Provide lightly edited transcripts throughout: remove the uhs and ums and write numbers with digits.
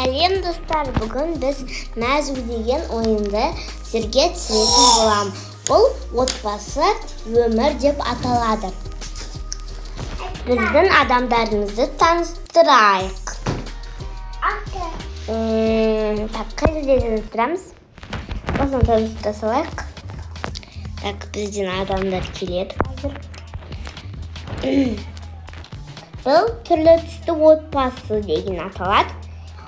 Сәлем достар, бүгін біз Мәзу деген ойынды сіздерге түсіретін боламын. Бұл отбасы өмір деп аталады. Біздің адамдарымызды таныстырайық. Так, қай жерде таныстырамыз? Осыны таныстыра салайық. Так, бізден адамдар келеді қазір. Бұл түрлі түсті отбасы деген аталады.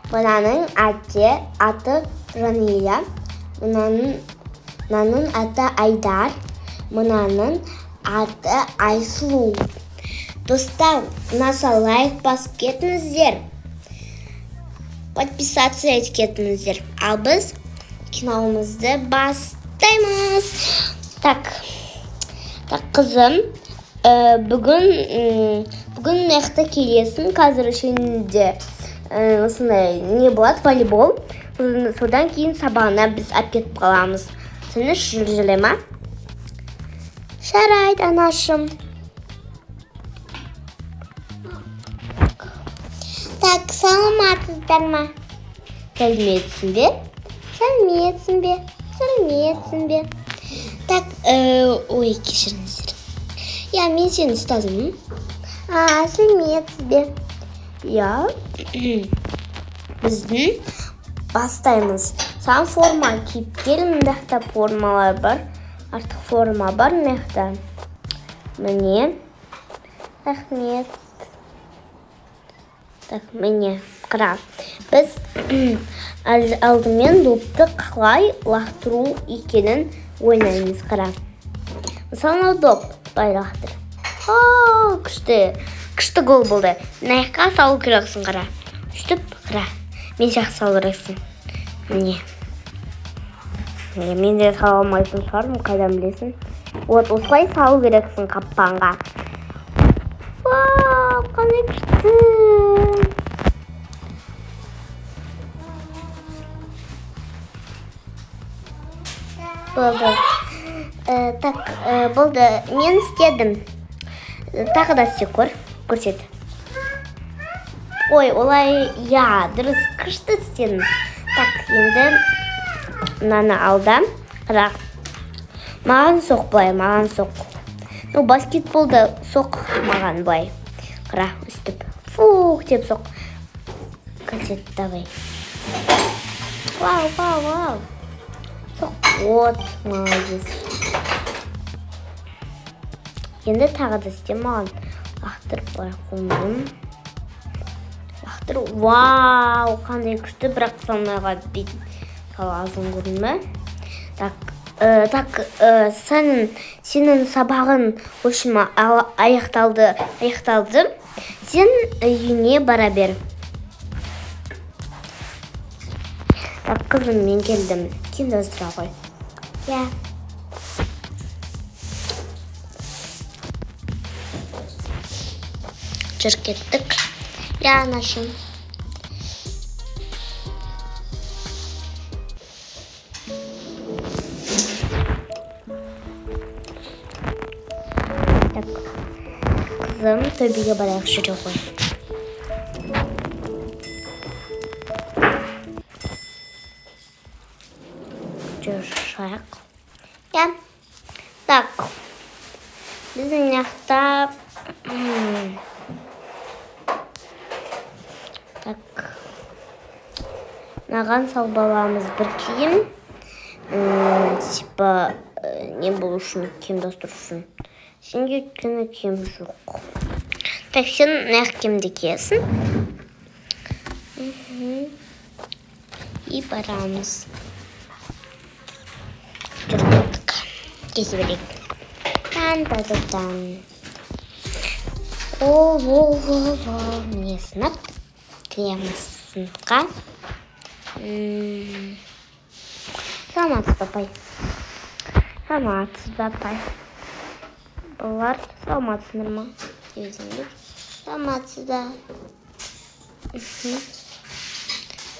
Мынаның аты Жания, мынаның аты Айдар, мынаның аты Айсұлу. Достар, ұнаса лайк басып кетіңіздер, подписаться етіп кетіңіздер. Ал біз киномызды бастаймыз. Так, қызым, бүгін мына келесің, қазір ішінде осындай не болады, волейбол. Содан кейін сабағына біз алып кетіп қаламыз. Тыныш жүре ма? Жарайды, анашым. Так, саламатсыздар ма? Сәлеметсің бе? Сәлеметсің бе? Сәлеметсің бе? Так, ой, кешіріңіздер. Я, мен сенің ұстазымын. Сәлеметсіз бе? Я, біздің бастаймыз. Саған форма киіп кел, мына жақта формалар бар. Артық форма бар мына жақта. Міне. Рахмет. Так, міне, қара. Біз алдымен допты қалай лақтыру екенін ойнаймыз, қара. Мысалы, мынау доп, былай лақтыр. О, күшті. Күшті гол болды. Мына жаққа салу керексің, қара. Үстіп, қара. Мен жақсы салу керексің. Міне. Мен де сала алмайтын шығармын, қайдан білесің. Вот, осылай салу керексің қаппанға. Вау, қандай күшті. Болды. Так, болды. Мен істедім. Тағы да істе көр. Көрсет. Ой, олай, я, дұрыс, күшті істедің. Так, енді мынаны алда. Қара. Маған соқ былай, маған соқ. Ну, баскетболды соқ маған былай. Қара, үстіп. Фух деп соқ. Көрсет, давай. Вау, вау, вау. Соқ. Вот, молодец. Енді тағы да істе маған. Лақтырып былай қолмен. Лақтыр. Вау, қандай күшті, бірақ салмайға бүйтіп саласың, көрдің бе? Так, сенің сабағың в общем аяқталды. Сен үйіңе бара бер. Так, қызым, мен келдім. Киім ауыстыра ғой. Я. Жүр, кеттік. Я, анашым. Так, қызым, төбеге барайық, жүре ғой. Жүр, шығайық. Я. Так, біздің жақта так, мынаған салып аламыз бір киім. Типа, не болу үшін, киім ауыстыру үшін. Сенде өйткені киім жоқ. Так, сен мына киімді киесің. И барамыз. Жүрдік. Кете берейік. Тан-та-та-тан. О, о, о, о, міне сынып. Кіреміз сыныпқа. Саламатсыз ба, апай? Саламатсыз ба, апай? Балалар, саламатсыңдар ма? Саламатсыз ба?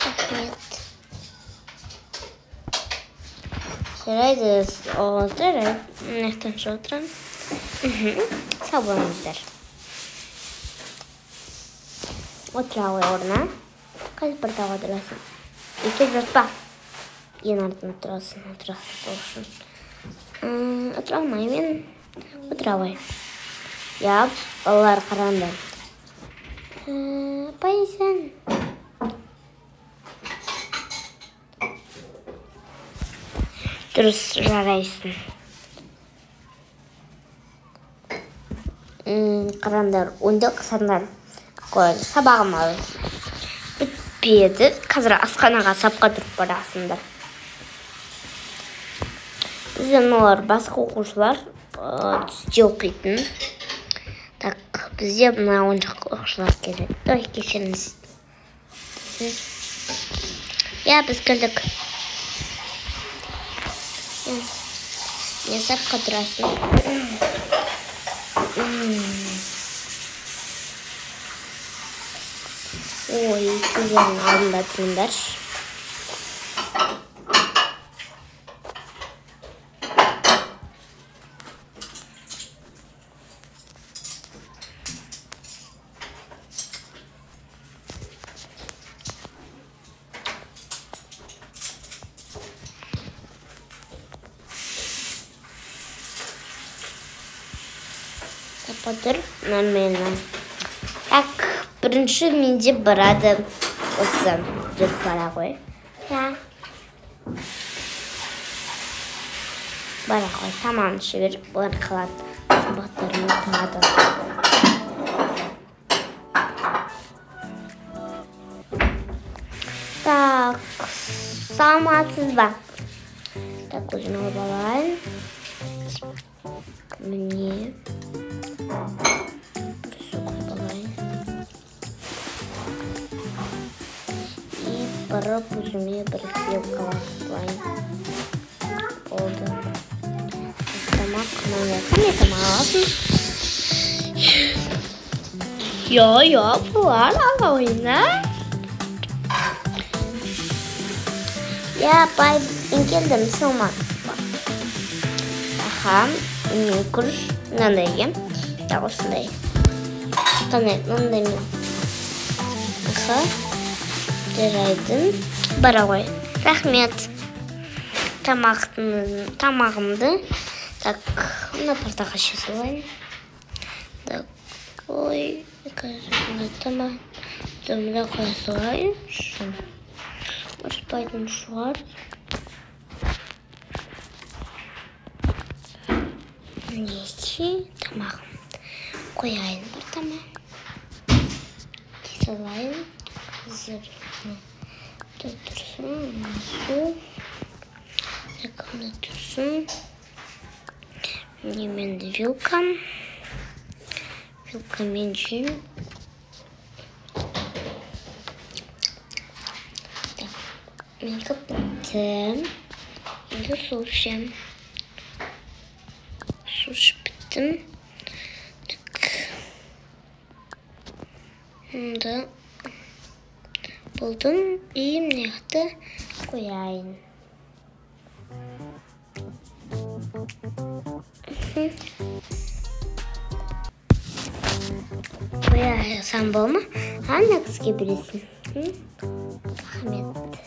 Рахмет. Жарайды, жарайды. Мына жақтан шығып отырамын. Сау болыңыздар. Отыра ғой орнына. Қайсы партаға отырасың? Өйтіп жатпа. Ең артына отырасың, отырасың сол үшін. Отыра алмаймын мен. Отыра ғой. Иә, балалар қараңдар. Апай, сен. Дұрыс, жарайсың. Қараңдар, ойынды қысаңдар. Қой, сабағым әлі бітпеді. Қазір асханаға сапқа тұрып барасыңдар. Бізде мыналар басқа оқушылар, түсте оқитын. Так, бізде мына ойыншық оқушылар келеді. Ой, кешіріңіз. Иә, біз келдік. Не сапқа тұрасың? Ой, сіздердің алдында тұрыңдаршы. Отыр, нормально. Так, бірінші менде барады осы жүр, бара ғой. Иә. Бара ғой, тамағын іше бер, бұлар қалады. Сабақтарын оқымады. Так, саламатсыз ба? Так, өзім алып алайын. Міне. Бір су құйып алайын. И барып өзіме бір вилка алайын. Болды. Тамақ мынандай. Қандай тамақ аласың? Иә, иә, бұлар алайын, а? Иә, апай, мен келдім, саламатсыз ба? Аха, мен күріш мынандай, иә? Иә, осындай. Қандай, мынандай мен. Аха, жарайды. Бара ғой. Рахмет. Тамағымды. Так, мына партаға іше салайын. Так, ой, қазір мына тамақты мына қоя салайыншы. Ұрыспайтын шығар. Мінекей тамағым. Қояйын бір тамақ. Салайын. Қазір мына тұрсын, мына су. Так, мына тұрсын. Міне менде вилкам. Вилкамен жеймін. Так, менікі бітті. Енді су ішемін. Су ішіп біттім. Так. Енді болдым. И мына жақта қояйын. Қоясам бола ма? А, мына кісіге бересің. Рахмет.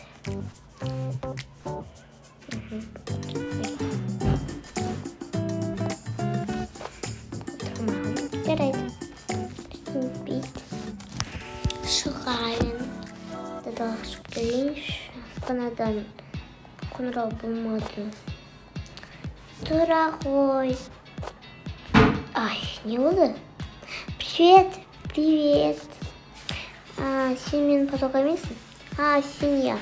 Жарайды. Шығайын. Далаға шығып келейінші. Асханадан қоңырау болмады. Тұра ғой. Ай, не болды? Привет, привет. А, сен менің подруга емессің? А, сен я.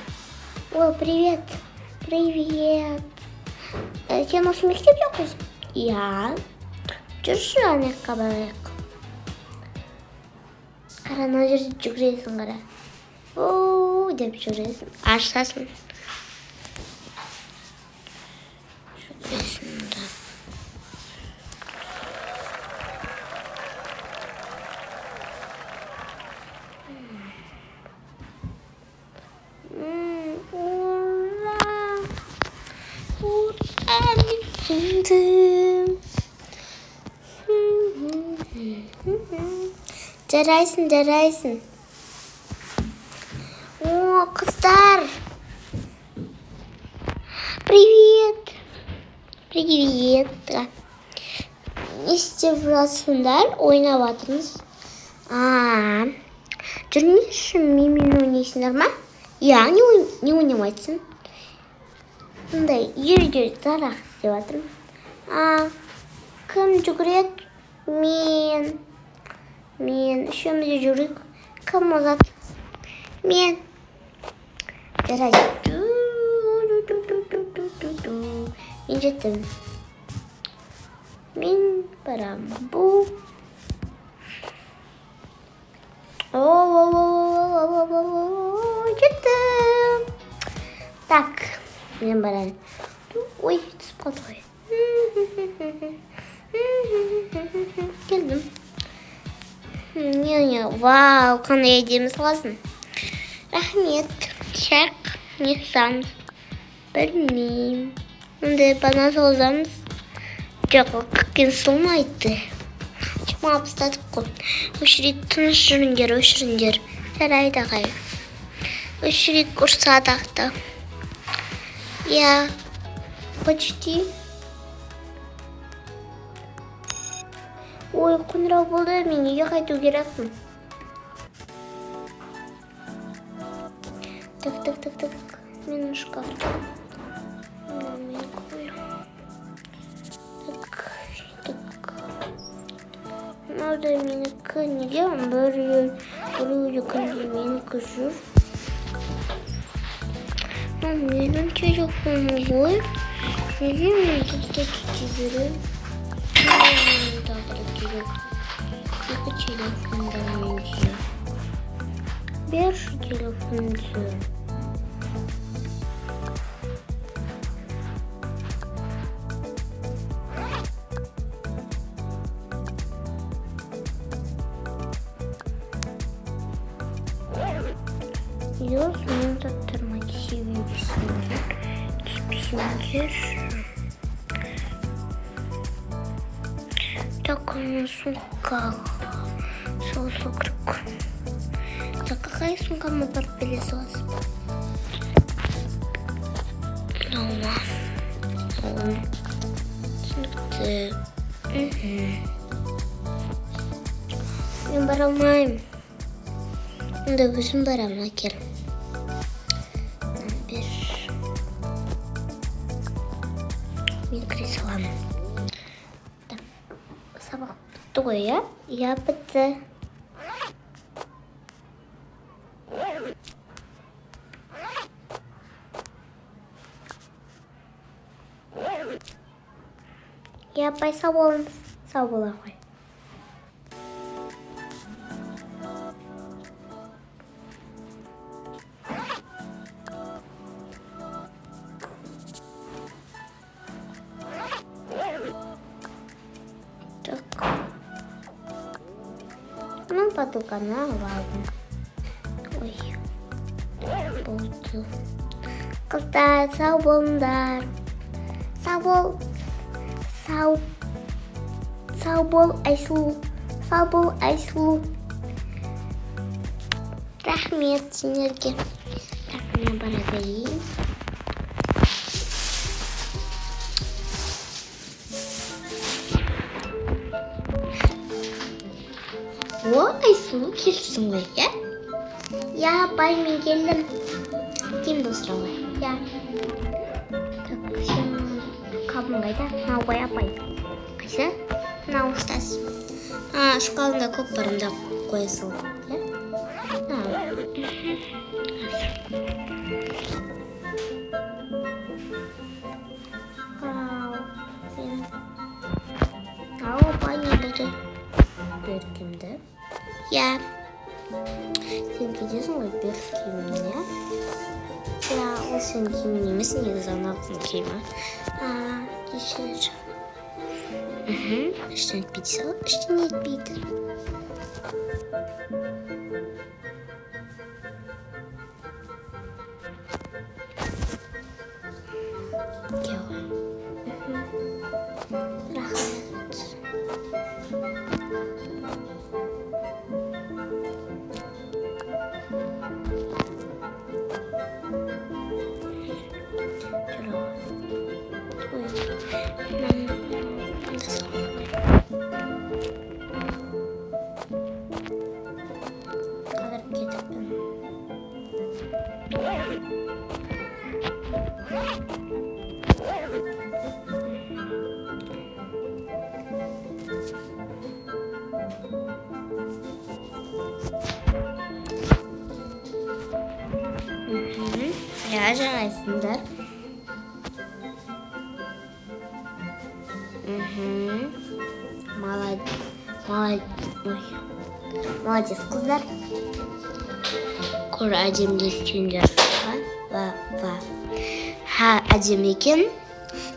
О, привет, привет. Сен осы мектепте оқисың? Иә. Жүрші, ана жаққа барайық. Қара, ана жерде жүгіресің, қара. О, деп жүгіресің. Ашасың. Жүгіресің да. Ура! Ура! Мен жеңдім. Жарайсың, жарайсың. О, қыздар. Привет. Привет. Не істеп жатсыңдар? Ойнап жатырмыз. Жүрмеші, менімен ойнайсыңдар ма? Иә, не ойнамайсың? Мындай жерде тарақ істеп жатырмын. Кім жүгіреді? Мен. Мен. Үшеуміз де жүгірейік. Кім озады? Мен. Жарайды. Мен жеттім. Мен барамын. Бұл. Жеттім. Так, мен барайын. Ой, түсіп қалды ғой. Келдім. Не, вау, қандай әдемі саласың. Рахмет. Шақ, не саламыз? Білмеймін. Мындай банан саламыз. Жоқ, ол көккен салмайды. Шамалап тастадық қой. Өшірейік, тыныш жүріңдер, өшіріңдер. Жарайды, ағай. Өшірейік, ұрсады ақ. Иә, почти. Ой, қоңырау болды, мен үйге қайту керекпін. Так, так, так, так. Мен шкафта. Мен қоямын. Так, так. Мынау да менікі. Неге біреудікінде менікі жүр? Мынау менің телефоным ғой. Неге мен тастап кете беремін? Тағы да телефон. Екі телефон бар менде. Берші телефонды. Мен заттарыма тисе берсеңдер, тиіспесеңдер. Так, сумкаға салса керек. Так, какая сумкама барып бере саласыз? Мынау ма? Түсінікті. Мен бара алмаймын. Онда өзім барамын, әкел. Бер. Мен кіре саламын. Так, сабақ бітті ғой, иә? Иә, бітті. Иә, апай, сау болыңыз. Сау бола ғой. Так. Ну, потуканы алдым. Ой. Болды. Қыздар, сау болыңдар. Сау бол. Сау. Сау бол, Айсұлу. Сау бол, Айсұлу. Рахмет сендерге. Так, мен бара берейін. О, Айсұлу келсің ғой, иә? Иә, апай, мен келдім. Киімді сұрау ғой, иә. Так, сен қабың қайда? Мынау ғой, апай. Қайсы? Мынау ұстаз. Шкафында көп бар, онда қоя сал, иә? Ау, апай, не болды? Бер киімді. Иә. Сен кетесің ғой, бер киімін, иә? Иә, ол сенің киімің емес, негізі ана қыздың киімі. Кешір. Ештеңе етпейді саған, ештеңе етпейді. Кел. Рахмет. Иә, жарайсыңдар. Молодец, қыздар. Көр әдемілескендер. Ха, әдемі екен.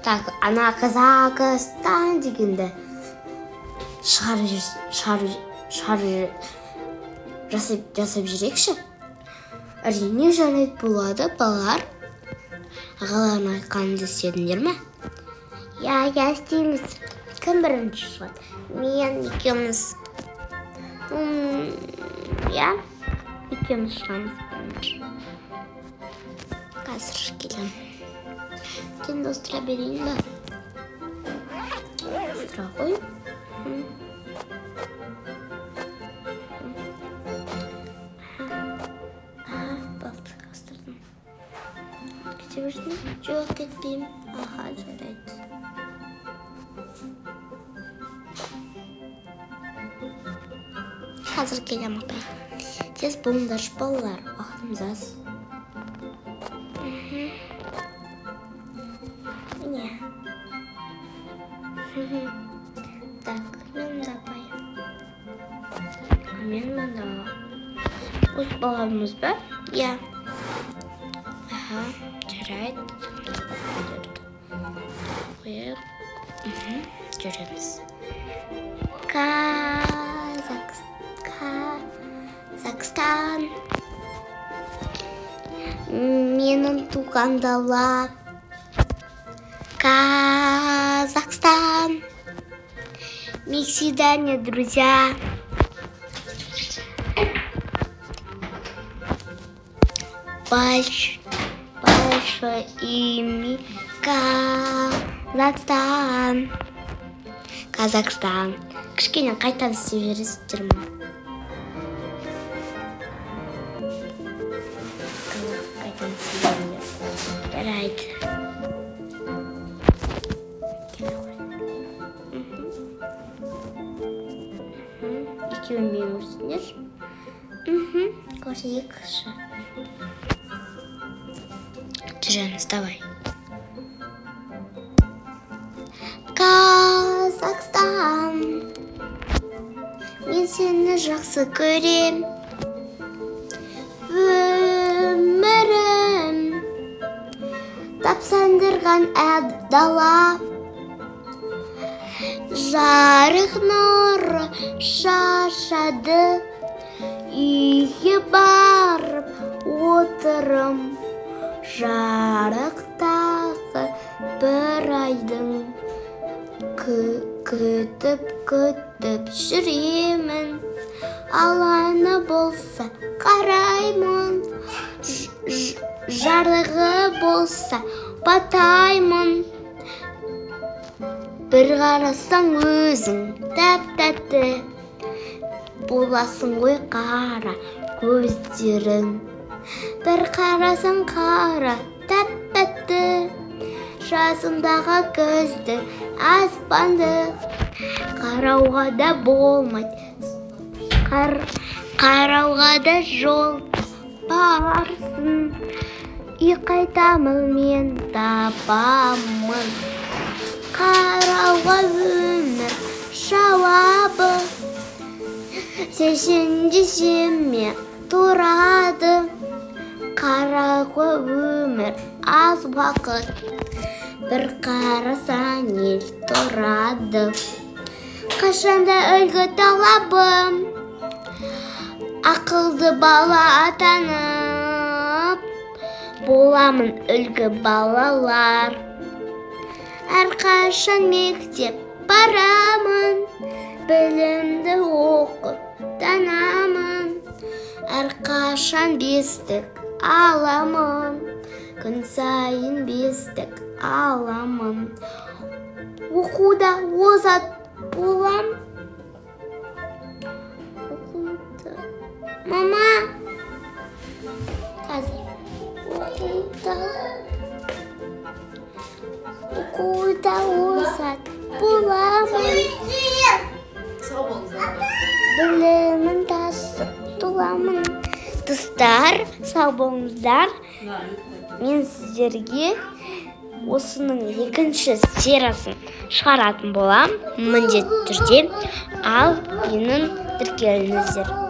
Так, ана Қазақстан дегенді шығарып жасап жүрекші. Әрине, жарайды болады, балалар. Ағаларының айтқанын істедіңдер ме? Иә, иә, істейміз. Кім бірінші шығады? Мен, екеуміз. Иә, екеуміз шығамыз бірінші. Қазір келемін. Сен достыра берейін ба? Достыра ғой. Болды, кете берсін. Жоқ, кетпеймін. Аха, жарайды. Қазір келемін, апай. Тез болыңдаршы, балалар. Уақытымыз аз. Міне. Так, мен мында, апай. Мен мында. Осы баламыз ба? Иә. Аха, жарайды. Қояйық. Жүреміз. Қазақстан. Менің туған дала. Казахстан. Мы всегда не друзья. Большое имя Казахстан. Казахстан. Кішкене қайтадан істеп жібересіздер ме? Қайтадан істеп жіберіңдер. Жарайды. Екеуін мен көрсетіңдер. Көрсетейікші. Жүреміз, давай. Қазақстан. Мен сені жақсы көрем. Өмірім тапсандырған дала. Жарық нұр шашады. Үйге барып отырым. Жарықтағы бір айдың күтіп-күтіп жүремін. Аланы болса қараймын, жарығы болса батаймын. Бір қарасаң өзің тәп-тәтті боласың ғой қара көздерің. Бір қарасаң қара тәп-тәтті жасындағы көзді аспанды. Қарауға да болмайды, қарауға да жол барсын. Үй қайтамын мен табамын. Қарауға өмір жауабы. Сен десеме тұрады. Қарауға өмір аз уақыт. Бір қарасаң ел тұрады. Қашанда үлгі талабым. Ақылды бала атанып боламын үлгі балалар. Әрқашан мектеп барамын, білімді оқып танамын. Әрқашан бестік аламын, күн сайын бестік аламын. Оқуда озат болам. Оқуда. Мама. Қазір. Оқуда озат боламын. Сау болыңыздар. Білімін тасып толамын. Достар, сау болыңыздар. Мен сіздерге осының екінші сериясын шығаратын болам міндетті түрде. Ал менің тіркеліңіздер.